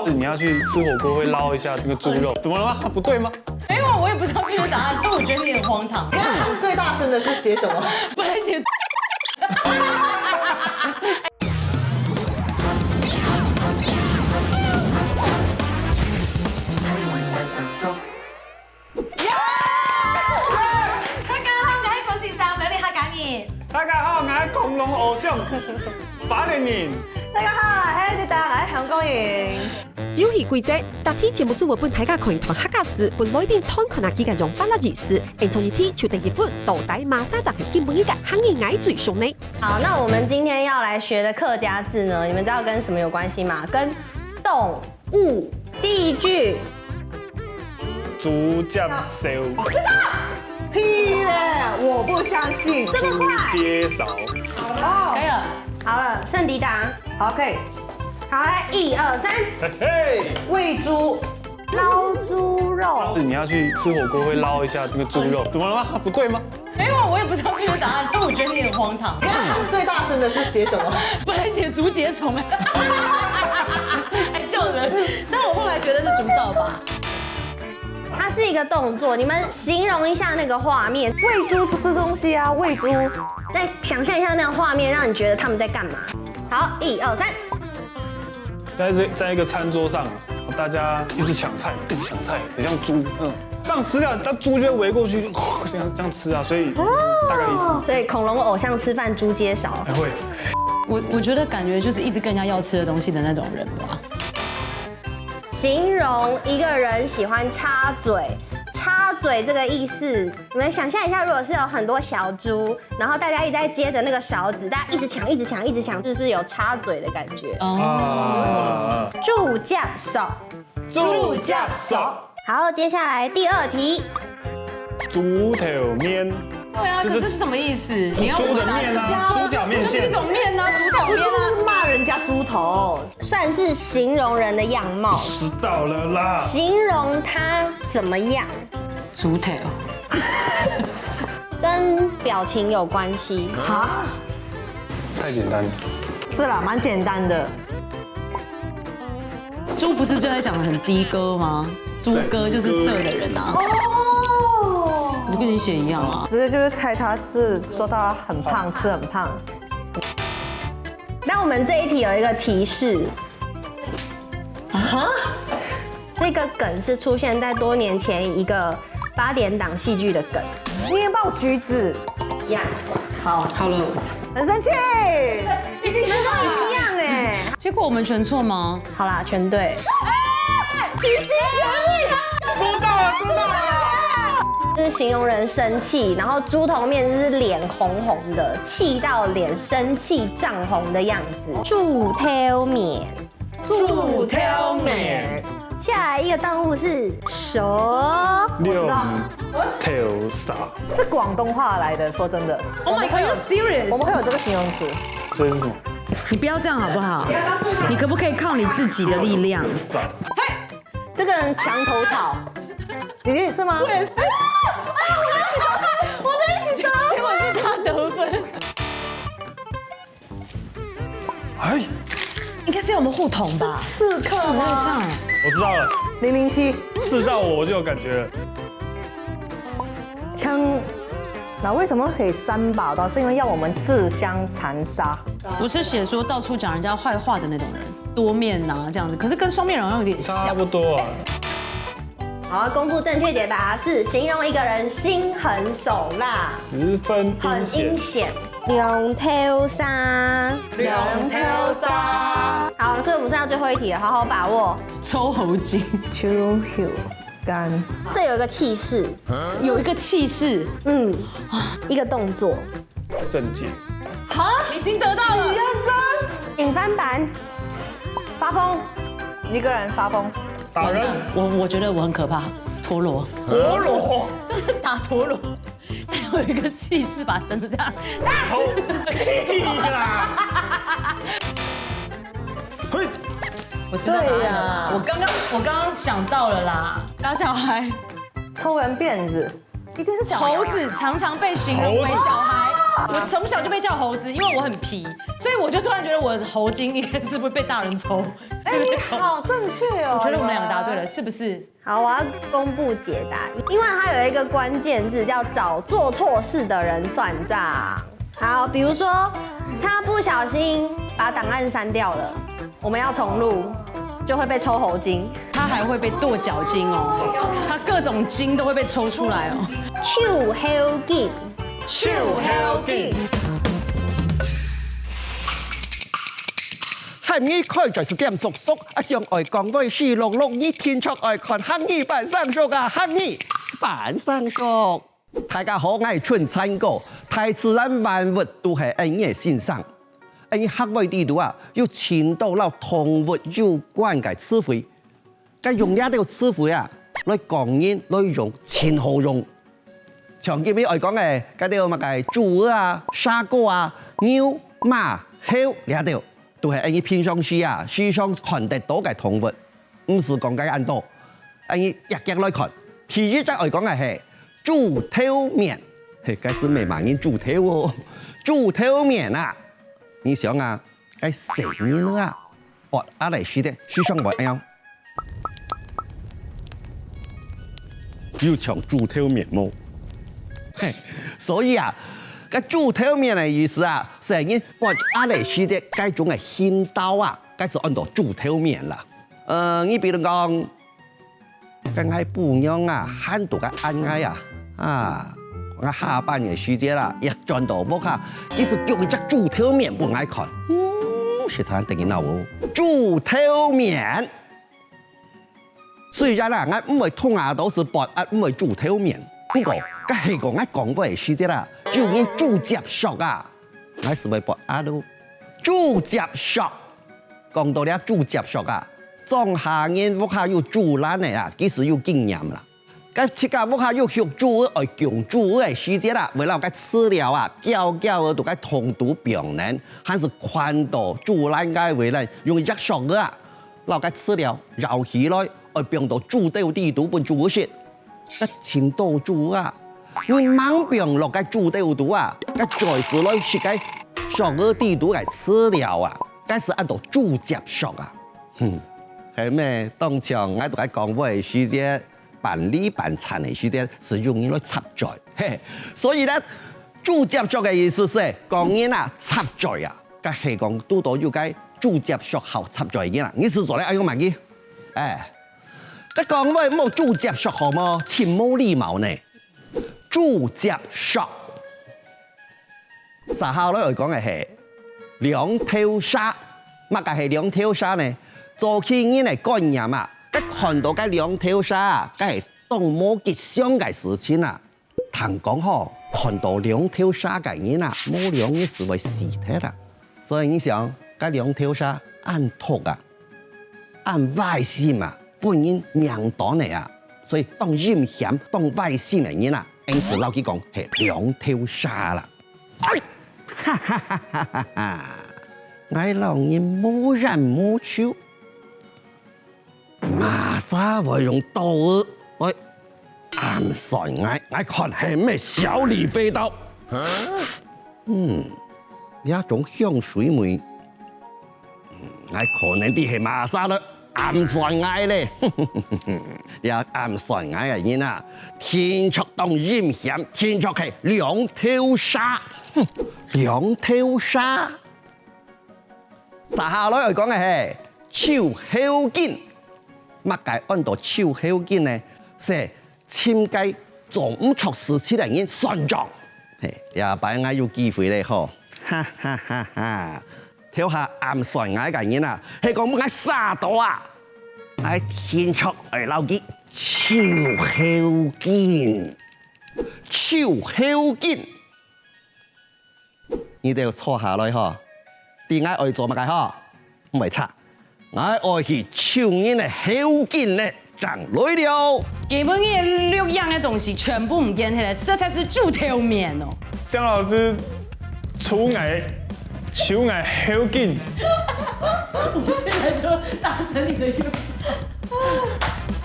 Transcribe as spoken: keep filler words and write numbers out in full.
你要去吃火锅会捞一下那个猪肉，怎么了吗？不对吗？没有，我也不知道这个答案，但我觉得你很荒唐。最大声的是写什么？不能写。大家好，我係廣東人。大家好，我係恐龍偶像，巴黎人。大家好，我係你大家香港人。遊戲規則：答題節目組會分大家看一段客家詩，分來賓揣看下佢个用白話意思，演唱一題就得一分，到底麼儕正係今晡日个客語𠊎最想呢。好，那我们今天要来学的客家字呢，你们知道跟什么有关系吗？跟动物。第一句，豬接手，屁嘞！我不相信。猪接手，哦可，以了，好了，圣迪达。好，可以。好，来，一二三，嘿嘿。喂猪，捞猪肉。你要去吃火锅会捞一下那个猪肉，怎么了吗？不对吗？没有，我也不知道这个答案，但我觉得你很荒唐。最大声的是写什么？不能写竹节虫，还笑人。但我后来觉得是竹扫把。它是一个动作，你们形容一下那个画面，喂猪吃东西啊，喂猪。再想象一下那个画面，让你觉得他们在干嘛？好，一二三，在这在一个餐桌上，大家一直抢菜，一直抢菜，很像猪，嗯，这样吃掉，那猪就会围过去，这样这样吃啊，所以大概意思。所以恐龙偶像吃饭猪接勺。还会，我我觉得感觉就是一直跟人家要吃的东西的那种人吧。形容一个人喜欢插嘴，插嘴这个意思，你们想象一下，如果是有很多小猪，然后大家一直在接着那个勺子，大家一直抢，一直抢，一直抢，就是有插嘴的感觉。哦，啊，猪接勺。猪接手，好，接下来第二题，猪头面，对啊，就是可是是什么意思？你要猪的回答面啊，猪脚面线就是一，种面啊，猪脚面啊。骂人家猪头，算是形容人的样貌，知道了啦。形容他怎么样？猪头，跟表情有关系。哈，太简单了。是啦，蛮简单的。猪不是最爱讲的很的哥吗？猪哥就是色的人啊。哦，我跟你写一样啊。直接就是猜他是说他很胖，吃很胖。那我们这一题有一个提示，啊，这个梗是出现在多年前一个八点档戏剧的梗。捏爆橘子，呀，好，好了，很生气，一定是他。一样哎。结果我们全错吗？好啦，全对。抽到了，抽到了。就是形容人生气，然后猪头面就是脸红红的，气到脸生气涨红的样子。猪头面。猪头面，下来一个动物是蛇，六知道头蛇，这广东话来的，说真的， Oh my god, are you serious？我们会有这个形容词。所以是什么？你不要这样好不好？你可不可以靠你自己的力量？这个人墙头草，你也是吗？我也是。我们一起得，结果是他得分。哎，应该是我们互捅吧？刺客吗？像我知道了，零零七，刺到我我就有感觉了。枪。那为什么可以三把刀？是因为要我们自相残杀。我是写说到处讲人家坏话的那种人，多面啊这样子，可是跟双面人好像有点差像。不多啊，好，公布正确解答是形容一个人心狠手辣，十分阴很阴险。险。两头蛇，两头蛇。好，所以我们剩下最后一题了，好好把握。抽猴筋，秋后干，这有一个气势，有一个气势，嗯，一个动作，正解。已经得到了。请翻板，发疯，一个人发疯，打人，我我觉得我很可怕，陀螺，陀螺，就是打陀螺，但有一个气势把绳子这样，抽屁啦！嘿，我知道答案了啦。对呀我刚刚我刚刚想到了啦，打小孩。抽人辫子，一定是小孩啊猴子常常被形容为小孩，我从小就被叫猴子，因为我很皮，所以我就突然觉得我的猴筋应该是会被大人抽。哎，你好正确哦。我觉得我们两个答对了，是不是？好，我要公布解答，因为它有一个关键字叫找做错事的人算账。好，比如说他不小心把档案删掉了，我们要重录，就会被抽喉筋。他还会被剁脚筋哦，他各种筋都会被抽出来哦。手喉筋，手喉筋。汉语开嘴是点叔叔，啊，想爱讲话是六六，你听说爱看汉语扮生熟啊，汉语扮生熟。大家好，我係春餐哥。大自然萬物都係恁樣个先生。恁樣客話裡肚啊，有盡多摎動物有關个詞彙。該用這兜詞彙啊，來講人，來用盡好用。像今日愛講个，該兜麼个豬啊、蛇哥啊、牛、馬、猴這兜，都係恁樣平常時啊，時常看得到个動物。 毋使講該恁多，恁樣一隻來看。第一隻愛講个係豬頭面，嘿，該係麼人豬頭哦？豬頭面啊！你想啊，該細人啊，發閼个時節，時常會恁樣，有像豬頭面無？嘿，所以啊，該豬頭面个意思啊，細人發閼个時節，該種个行動啊，該就安到豬頭面啦。 呃，你比如講，該𠊎餔娘啊，喊到該恁𠊎啊，啊，𠊎下班个時節啦，一轉到屋下，佢就叫一隻豬頭面分𠊎看。嗯，實在得人惱哦。豬頭面。雖然啦，𠊎毋會通啊，都係發閼毋會豬頭面。毋過，該係講𠊎講話个時節啦，有人豬接續啊，𠊎就會發閼咯。豬接續。 講到這豬接續啊，莊下人屋下有豬欄个啊，其實有經驗啦。該自家屋下有畜豬仔愛供豬仔个時節啦，會摎該飼料啊，攪攪仔到該桶肚放等，還係擐到豬欄个位咧，用一隻索仔啊，摎該飼料舀起來，愛放到豬竇裡肚分豬食。 該盡多豬啊，你吂放落該豬竇肚啊，該嘴就來食該索仔裡肚个飼料啊，該就安到豬接續啊。哼，係咩？當像𠊎在該講話个時節，辦理辦餐个時節，就有人來插嘴。嘿，所以呢，豬接續个意思係講人啊插嘴啊，該係講堵到有該豬接續好插嘴个人啊，你就做得恁樣問佢。哎， 該講話莫豬接續好無？盡無禮貌呢！豬接續。接下來愛講个係兩頭蛇。麼个係兩頭蛇呢？早期人个觀念啊，該看到該兩頭蛇啊，該係當無吉祥个事情啊。 聽講吼，看到兩頭蛇个人啊，無兩日就會死忒啊。所以你想，該兩頭蛇恁毒啊，恁壞心啊，分人命短个啊，所以當陰險、當壞心个人啊，應該摎佢講係兩頭蛇啦。哎，哈哈哈哈哈哈！𠊎摎人無冤無仇， 麼儕會用刀仔來暗算𠊎？𠊎看係麼个小李飛刀。嗯，這種香水味，嗯，𠊎可能知係麼儕來暗算𠊎咧。這暗算𠊎个人啊，定著當陰險，定著係兩頭蛇。哼，兩頭蛇。 接下來愛講个係手喉筋。麼个安到手喉筋呢？係尋該做毋著事情个人算帳。嘿，這擺𠊎有機會咧吼！哈哈哈哈！頭下暗算𠊎个人啊，係講𠊎煞到啊！𠊎定著愛摎佢手喉筋，手喉筋！ 你兜坐下來吼，知𠊎愛做麼个吼？毋會差，𠊎愛去抽人个喉筋咧，正來了。今晡日錄影个東西全部毋見忒咧，實在係豬頭面哦。江老師，抽𠊎，抽𠊎喉筋。我現在就達成你的願望。